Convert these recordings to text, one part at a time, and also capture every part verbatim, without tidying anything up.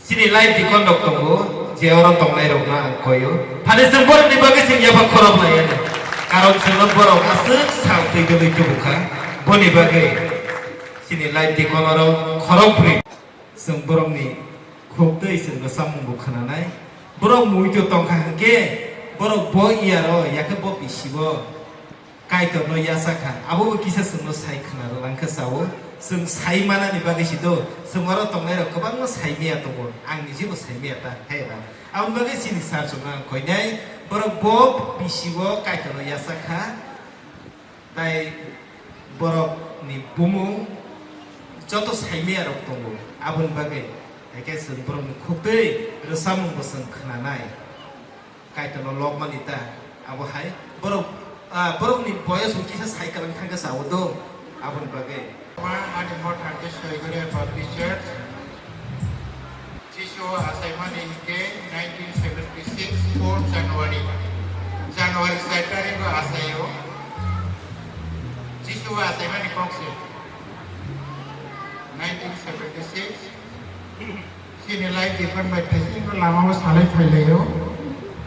Chini live deacon rok tongo, je oro tongnai rok no ang koyo. Thani chwng borok ni bagwi chwng yapha khorok lai ani. Karon chwng no borok aswk sal twi dwlwi tubu kha. Boni bagwi chini live deacon oro khorok bwrwi. Chwng borok ni khuk twi chwng no samung bo khwnanai. Borok mui to tong kha hwnkhe borok bo iya ro, yakhe bo bisi bo. Kaitor no yasa kha, abo bo kisa chwng no sai khwna rwlang kha sao. Chwng sai manani bagwi si do, chwng oro tongnai rok kwbangma sai miya tongo, ang ni jebo sai miya ta, hai ba. Aboni bagwi chini sir chwng no ang koinai, borok bo bisi o Kaitor no yasa kha, tai borok ni bumung joto sai miya rok tongo, aboni bagwi hai khe chwng borok ni khuk twi rwchapmung bo chwng khwnanai. Kaitor no lobmani ta, abo hai borok, ah, borok ni boyos bo kisa sai kwrwng thang khe sao do, aboni bagwi. Ani motha khe Soigoriya Baptist Church, Jisu achaimani hinkhe nineteen seventy-six four January, January sait tarikh o achaio. Jisu achaimani kok se nineteen seventy-six. Chini live deacon bai thaisingno lamao salai phailaio.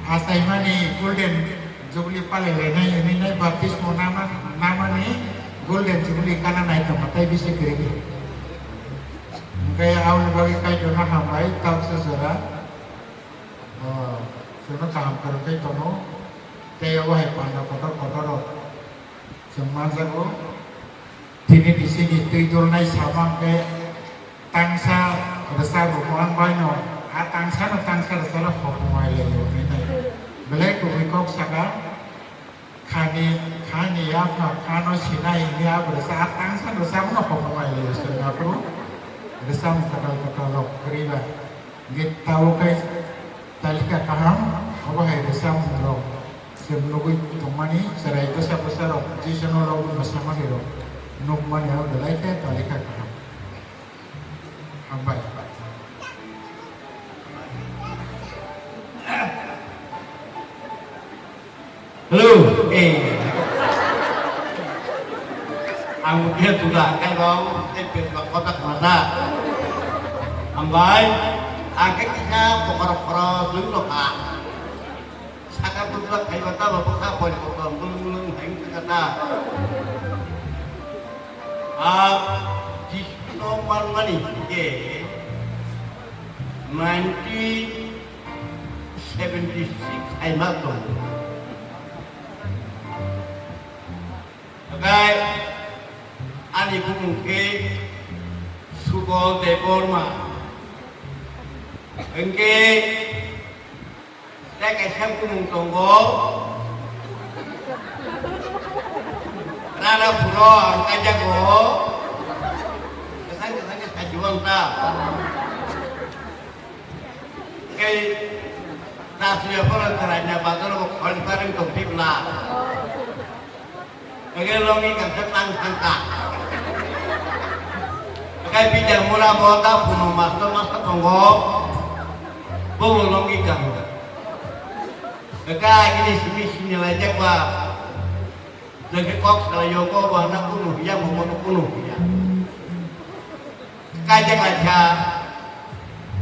Achaimani Golden Jubilee palailainai hwnwi nai baptismo nama, namani Golden Jubilee kana naitongma tei bisi kwrwi. Hwnkhe aboni bagwi Kaitorno hambai, tabuksa jora, o, chwngno kaham kwrwngwi tongo. Tei obo hai panda kotor kotor rok chwng manjago. Tini bisini twi dulnai samang khe tangsa rwchap rwmani baino, a tangsa no tangsa rwchap rok hopong ai lai rwmani nai. Belai kubui kok saka, khani, khani yapha, khano sinai hwnwi a rwchap, a tangsa rwchap no hopong ai lai rwchap aphuru rwchap kwtal kwtal rok kwrwi ba. Hingke tabuk khe talika kaham, obo hai rwchapmung rok chwng nugwi tongmani, chwrai bwsa bwsa rok Jisu no rw masa manwi rok nukmani, abo belai khe talika kaham. Hambai. Hello. Eh. Ang mukhe tuda, kai bang, eh, pet bak kota kota. Hambai, ang khe kisa bokor khoro lung lokha. Saka tuda khai bata lo bokha boi bokor lung lung hai kata. Ah, Jisu no manmani ke ninety seventy-six hai ma tongo. Hwnkhe ani bumung khe Subol Debbarma. Hwnkhe tei kaisa bumung tongo. Rana phuro ang kaijago. Kwthang kwthang khe sajuang ta. Kei nasliya phano chwraina bazar o khoroksa pareng tong thibla. Kei longi kangsa tang thangka. Kei pija mura bo da phuno master master tongo. Bobo longi kang. Kei ini simi sini lajak ba. Jagwi kok salai yo, bo bo hana kunu hiya, mo mo kunu hiya. Kaijak lai kha,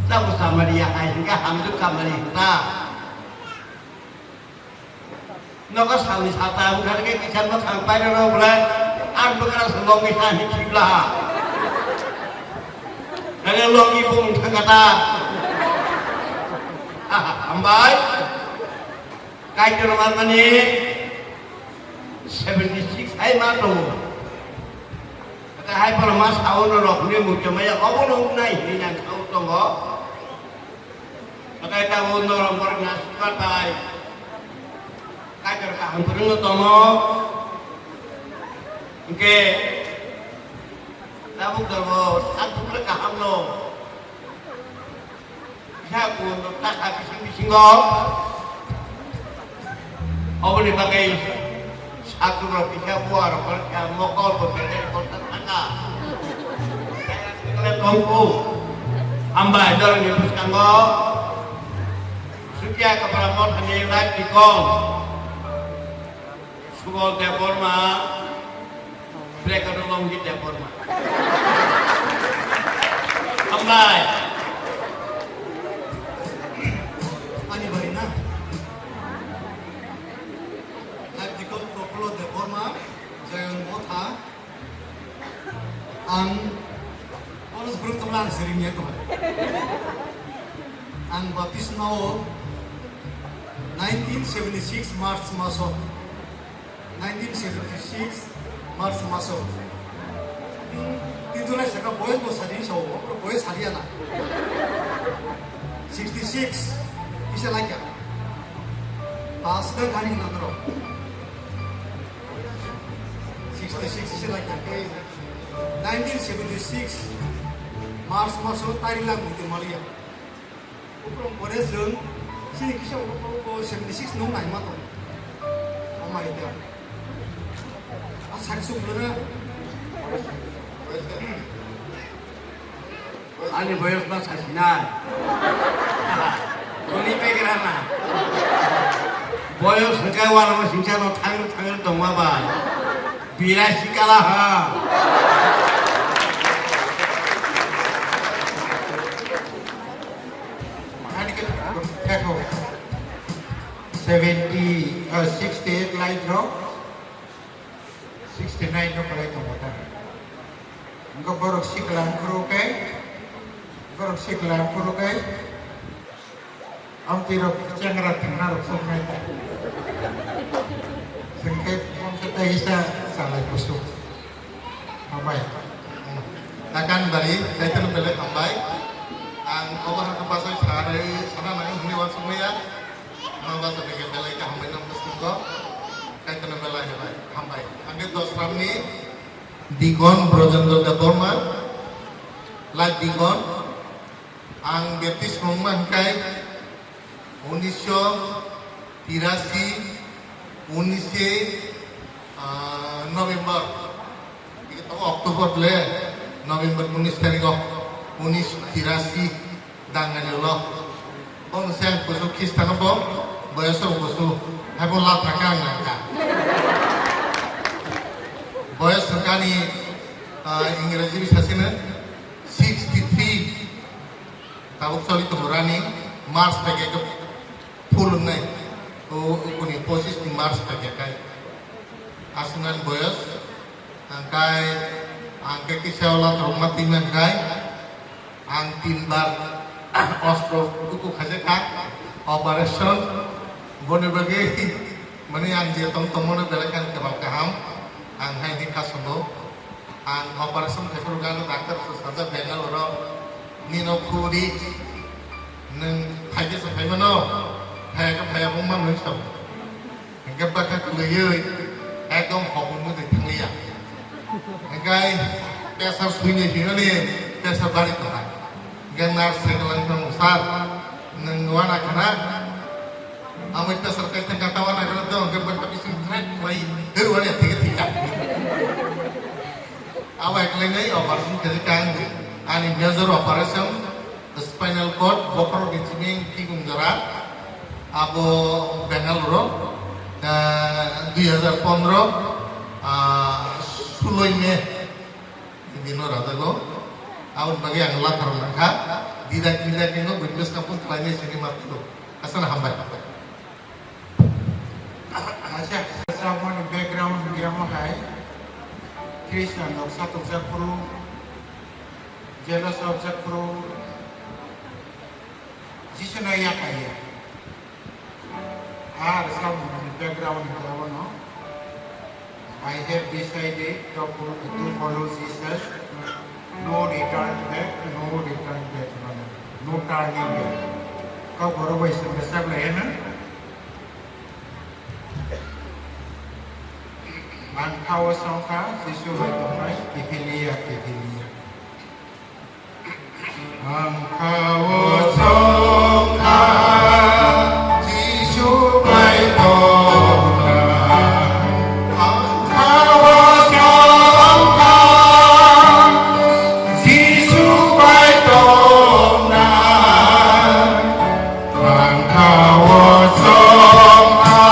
tamo samari ya hai hingka hamjwk kamari hingka. Nogo salni sata wngkha khe kisa mwkhang paina rw bwlai, ang bwkra se longi sa hin thibla ha. Nang longi bumung thangkha ta. Hambai. Kaitor manmani seventy six hai ma tongo. Kata hai pala ma sao no rok ni muchomaya obo no nai hini nang sao tongo. Kata ta bo no rok bor na suka tai. Kaitor kaham purung no tongo. Hingke tabuk tongo, sak bukle kaham no. Kisa buno taka bising bisingo. Oboni bagwi sakrok kisa buarok kisa mokol bo bedek kota thaka. Tongku. Hambai dorni bwskango. Sukia kapra mothani light dikong. Subol Debbarma, Brekado Longi Debbarma. Hambai. Ang baptisma o nineteen seventy-six March maso, nineteen seventy-six March maso. Tin July saka boyos bo sadi sao, boyos sadi ana. Sixty-six kisa laikya. Pas da gani nangro. Sixty-six kisa laikya. Nineteen seventy-six March maso tari lang mutu malia. Ukrong pore chwng chini kisa ukrong seventy six nung naima tong. Amai da. A sak suk lana. Ani boyos ba sasinai. Toni pegra na. Boyos hwnkhe uanama singcha no thangwi thangwi tongma ba. Birasi kala ha. Ani ke thekho. Seventy, uh, sixty-eight lai throk, sixty-nine no kalai tongo ta. Engko borok sikla wngkhoro khe, borok sikla wngkhoro khe, amtwi rok chengra thangna rok sok nai ta. Sengkhe, sengkhe ta isa salai kusuk. Hambai. Takan bari, kaitor belai hambai. Ang obo hakhe pasai sari sana nang hwnwi uansukmaya. Ang basa bege belai khe hambai nang bwswk kaitor belai hambai. Hambai. Ang khe Dosramni Dikon Brojendra Debbarma, Light Dikon. Ang baptisma wngma hwnkhe unisho tirasi, unishe, ah, November, October le, November unis tarikh o, unis tirasi dangani ulo. Bono se ang kusu Khristano bo boyoso kusu, haibo lathaka ang nangkha. Boyos wngkha ani, ah, Ingreji bisasino sixty three. Tabuk choli tongo running, March paikha khe full wngnai. O, o kuni pochis ni March paikha khai. Aswk nani boyos, ang khai, ang khe kisa ola torokma twi man khai, ang tin bar ostro kuku khaijak kha, operation, boni bagwi, mani ang je tong tongmano belai khe ang kebal kaham, ang hai ni kha songo. Ang operation khaisano gana doctor se sajak Bangalore o, nino khuri nwng phaikhe se phaimano, phaiya khe phaiya bung mano hinwi sao. Hingkhe bwkha kwlwiwi ekdom hokung mudui thangliya. Hingkhe pressure swinai swinani pressure bari tongkha. Hingkhe nurse se kwlangkha, "Sir, nwng wana khana?" Amoi pressure kai thangkha, ta wana khana, to hingkhe bwkha bising thrai khlai, "Hwr wana thike thika." Abo eklenai operation khe kang ani major operation, spinal cord, bokhorok ni simi tikung jora, abo Bangalore o, ah, dui hazar pondro, ah, suloi May dino rajago. Aboni bagwi ang lathar mankha, didak didak nino business kapun khlainai sini matro. Asal hambai. Acha, samani background hwnwi omo hai Christian rok satok jak phuru, jealous rok jak phuru, Jisu no ya kaiya. Ar samani background hwnwi omo no. I have decided to fo-, to follow Jesus. No return back, no return back, no, no turning back. Kok borok bai sengkha saklai heno. Ang kha o songkha, Jisu bai tongnai, kiphiliya, kiphiliya. Ang kha o songkha, Jisu bai tongnai. Ang kha o songkha, Jisu bai tongnai. Ang kha o songkha,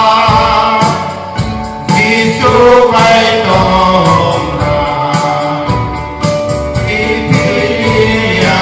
Jisu bai tongkha, kiphiliya.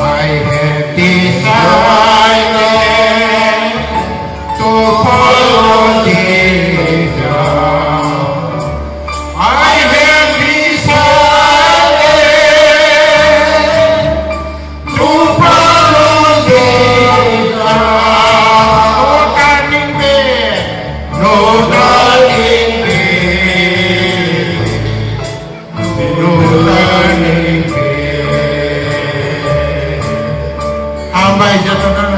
I have decided to follow Jesus. I have decided to follow Jesus. No turning back, no turning back. Hambai jotono